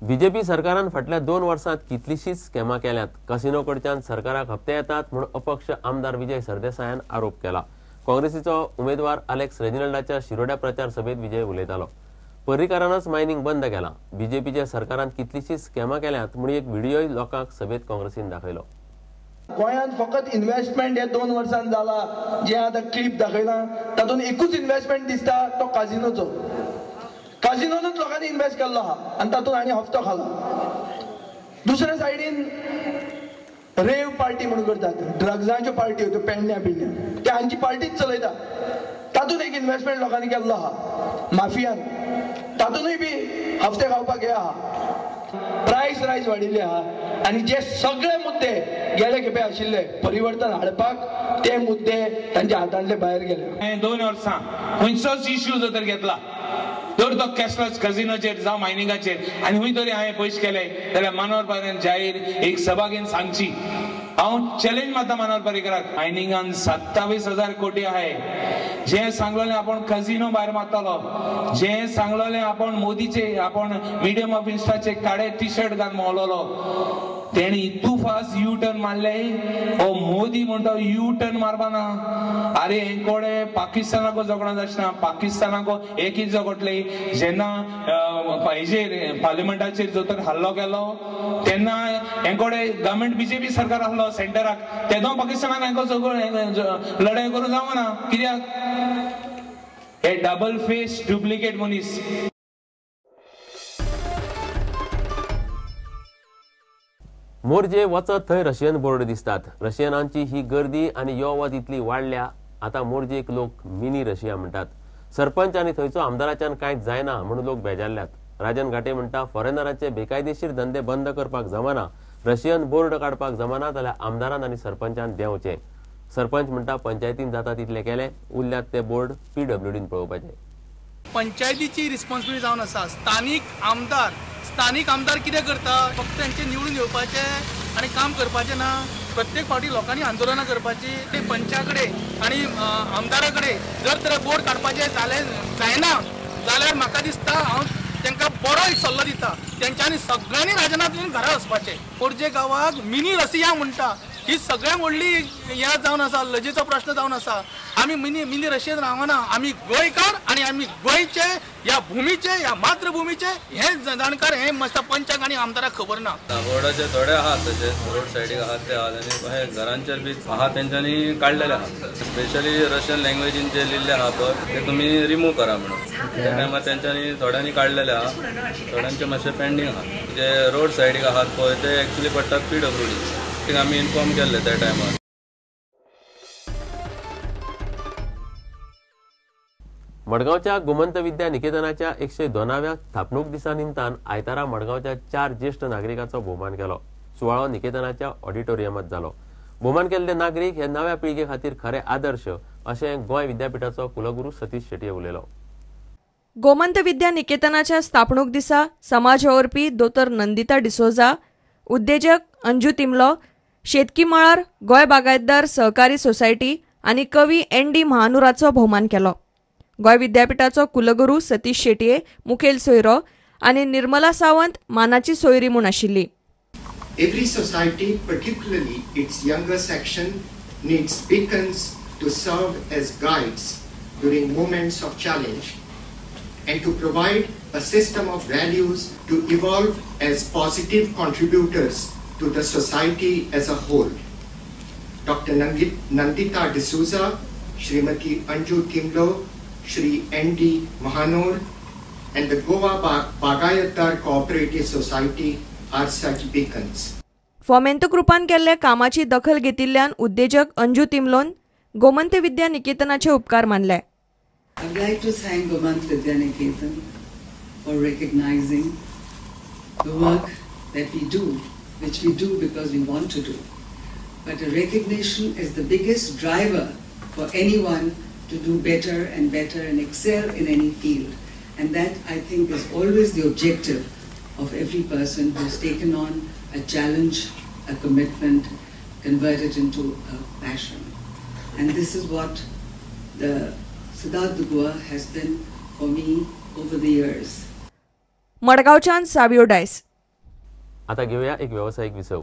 BJP सरकारान फाटल्या 2 वर्सांत कितलीशीच स्कॅमां केल्यात. कसिनो कडच्यान सरकाराक हप्ते येतात म्हूण अपक्ष आमदार विजय सरदेसायान आरोप केला. काँग्रेसीचो उमेदवार अलेक्स रेजिनल्डाच्या शिरोड्या प्रचार सभेत विजय उलयतालो. पर्रीकारानच मायनिंग बंद केला. बीजेपीच्या सरकारान कितलीशीच स्कॅमां केल्यात म्हूण एक व्हिडिओय लोकांक सभेत काँग्रेसीन दाखयलो. गोंयांत फकत इन्व्हेस्टमेंट हे 2 वर्सांत जाला. जे आतां क्लिप दाखयला तातूंत एकूच इन्व्हेस्टमेंट दिसता तो काजिनोचो. काजिनोनूच लोकांनी इन्व्हेस्ट केल्लो आहा आनी तातूंत हांणी हप्तो खाला. दुसऱ्या सायडीन रेव पार्टी म्हणून करतात, ड्रग्सांच्यो पार्टी त्यो पेडण्या पिडण्या, ते हांची पार्टीच चलयता. तातूंत एक इन्व्हेस्टमेंट लोकांनी केल्लो आहा माफियान, तातूंतय बी हप्ते खावपाक हे आहा. प्रायस रायज वाडिल्ले आहा आनी जे सगळे मुद्दे गेले खेपे आशिल्ले परिवर्तन हाडपाक ते मुद्दे तांच्या हातांतले भायर गेले. 2 वर्सां खंयचोच इश्यू जर तर घेतला तर तो कसलोच कझिनोचेर जावं मायनिंगाचेर आनी खंय तरी हांवें पयशे केले जाल्यार मनोहर पर्रीकरान जाहीर एक सभा घेवन सांगची. हांव चॅलेंज मारता मनोहर पर्रीकराक, मायनिंगान 27,000 कोटी आहाय. जे सांगलेलें आपूण कझिनो भायर मारतालो, जे सांगलेलें आपूण मोदीचे आपूण मिडियम ऑफ इन्स्टाचे काडे टी शर्ट घालून मोवलोलो, तेणी इतू फास्ट यू टर्न मारले. ओ मोदी म्हणटा यू टर्न मारपाना. अरे हेंकोडे पाकिस्तानाको झगडो जाचना, पाकिस्तानाको एकच झगडले. जेन्ना हेजेर पार्लिमेंटाचेर जो तर हल्लो केलो तेन्ना हेंकोडे गव्हर्मेंट बीजेपी सरकार आहलो सेंटराक, तेदो पाकिस्तानाक हेंको लढाई करूं जावना. कित्याक हे डबल फेस डुप्लिकेट मनीस. मोरजे वचत थंय रशियन बोर्ड दिसतात. रशियनांची ही गर्दी आनी यो वच इतली वाडल्या आतां मोरजेक लोक मिनी रशिया म्हणटात. सरपंच आनी थंयचो आमदाराच्यान कांयच जायना म्हणून लोक बेजारल्यात. राजन घाटे म्हणटा फॉरेनरांचे बेकायदेशीर धंदे बंद करपाक जमाना, रशियन बोर्ड काडपाक जमाना जाल्यार आमदारान आनी सरपंचान देंवचें. सरपंच म्हणटा पंचायतीन जाता तितले केले, उरल्यात ते बोर्ड पीडब्ल्यूडीन पळोवपाचे. पंचायतीची रिस्पॉन्सिबिलिटी जावन आसा. स्थानीक आमदार, स्थानीक आमदार कितें करता, फक्त तेंचे निवडून येवपाचें आनी काम करपाचें ना. प्रत्येक फावटी लोकांनी आंदोलनां करपाची. ते पंचा कडेन आनी आमदारा कडेन जर तर बोर्ड काडपाचें जालें जायना जाल्यार म्हाका दिसता हांव तांकां बरो एक सल्लो दिता, तेंच्यांनी सगळ्यांनी राजनाथ येवन घरा वचपाचें. पोरजे गांवाक मिनी रसिया म्हणटा ही सगळ्यांत व्हडली हें जावन आसा, लजेचो प्रश्न जावन आसा. आमी मिनी मिनी रशियेंत रावना, आमी गोंयकार आनी आमी गोंयचे ह्या भुमीचे ह्या मातृभुमीचे हे जाणकार हे मस्त पंचाक आनी आमदाराक खबर ना. बोर्डाचे थोडे आहात तशे रोड सायडीक आहात ते आहात आनी हे घरांचेर बी आहात तेंच्यांनी काडलेले आहात. स्पेशली रशियन लँग्वेजीन जे लिल्ले आहा पळय ते तुमी रिमूव करा म्हणून त्या टायमार तेंच्यांनी थोड्यांनी काडलेले आहा, थोड्यांचे मातशे पेंडींग आहा. जे रोड सायडीक आहात पळय ते एक्चुली पडटात पीडब्ल्यूडी, आमी इन्फॉर्म केल्ले त्या टायमार. मडगांवच्या गोमंत विद्या निकेतनाच्या 102व्या स्थापणूक दिसा निमतान आयतारा मडगांवच्या 4 ज्येष्ठ नागरिकांचो भोवमान केलो. सुवाळो निकेतनाच्या ऑडिटोरियमात जालो. भोवमान केल्ले नागरीक हे नव्या पिळगे खातीर खरे आदर्श अशें गोंय विद्यापीठाचो कुलगुरू सतीश शेटये उलयलो. गोमंत विद्या निकेतनाच्या स्थापणूक दिसा समाज वावुरपी दोतोर नंदिता डिसोजा, उद्देजक अंजू तिमलो, शेतकी मळार गोंय बागायतदार सहकारी सोसायटी आनी कवी एन डी महानुराचो भोवमान केलो. गोंय विद्यापीठाचो कुलगुरू सतीश शेटये मुखेल सोयरो आनी निर्मला सावंत मानाची सोयरी म्हूण आशिल्ली. Every society, particularly its younger section, needs beacons to serve as guides during moments of challenge and to provide a system of values to evolve as positive contributors to the society as a whole. Dr. Nandita D'Souza, Srimati Anju Timlo, Shri N.D. Mahanor, and the Goa Bagayatdar Cooperative Society are such beacons. Fomento ग्रुपान केल्ल्या कामाची दखल घेतिल्ल्यान उद्देजक अंजू तिमलोन गोमंत विद्या निकेतनाचे उपकार मानले. I'd like to thank Gomant Vidya Niketan for recognizing the work that we do, which we do because we want to do. But a recognition is the biggest driver for anyone to do better and better and excel in any field. And that, I think, is always the objective of every person who has taken on a challenge, a commitment, converted into a passion. And this is what the Siddharth Dugua has been for me over the years. मडगांवच्यान Savio Dias. आतां घेवया एक वेवसायीक विसव.